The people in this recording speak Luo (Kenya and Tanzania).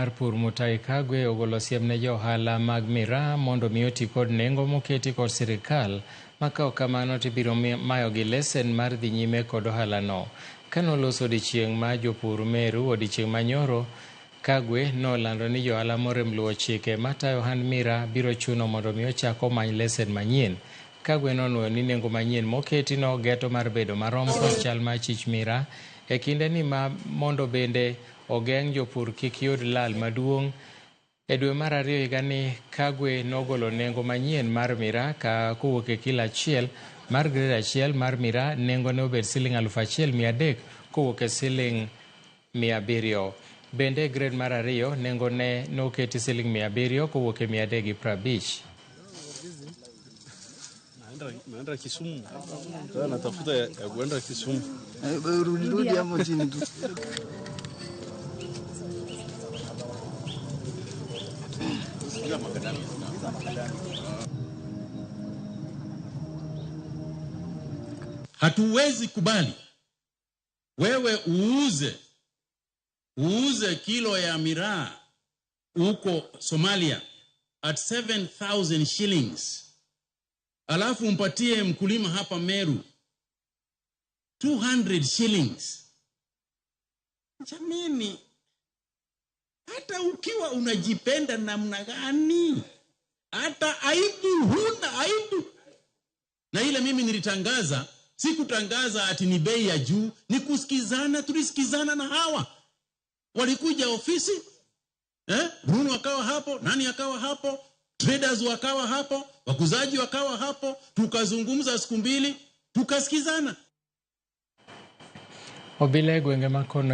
mar pur Mutahi Kagwe ogolo siem ne johala mag miraa mondo mi oti kod nengo moketi kod sirikal ma ka ok kamano to ibiro mayogi lesen mar dhi nyime kod ohalano. Kane oloso odiechieng' ma jopur Meru odiechieng' manyoro, Kagwe nolando ni johala morem luwo chike matayo ohand miraa biro chuno mondo mi ochak omany lesen manyien. Kagwe nonwoyo ni nengo manyien moketi no geto mar bedo marom kod chal mar chich miraa e kinde ni ma mondo bende ogeng' jopur kik yud lal maduong'. E dwe mar ariyo higani, Kagwe nogolo nengo manyien mar miraa ka kowuok e kilo achiel mar grade achiel mar miraa nengone obed siling 1300 kowuok e siling 700. Bende grade mar ariyo nengone noketi siling 700 kowuok e 350. Naenda Kisumu. Sasa natafuta ya kuenda Kisumu. Rudi rudi hapo chini tu. Hatuwezi kubali wewe uuze kilo ya miraa huko Somalia at 7,000 shillings, alafu umpatie mkulima hapa Meru 200 shillings. Jamani, hata ukiwa unajipenda namna gani, hata aibu huna aibu. Na ile mimi nilitangaza, sikutangaza ati ni bei ya juu, ni kusikizana. Tulisikizana na hawa walikuja ofisi, Bruno akawa hapo, nani akawa hapo, traders wakawa hapo, wakuzaji wakawa hapo, tukazungumza siku mbili, tukasikizana. Obila e gwenge ma kono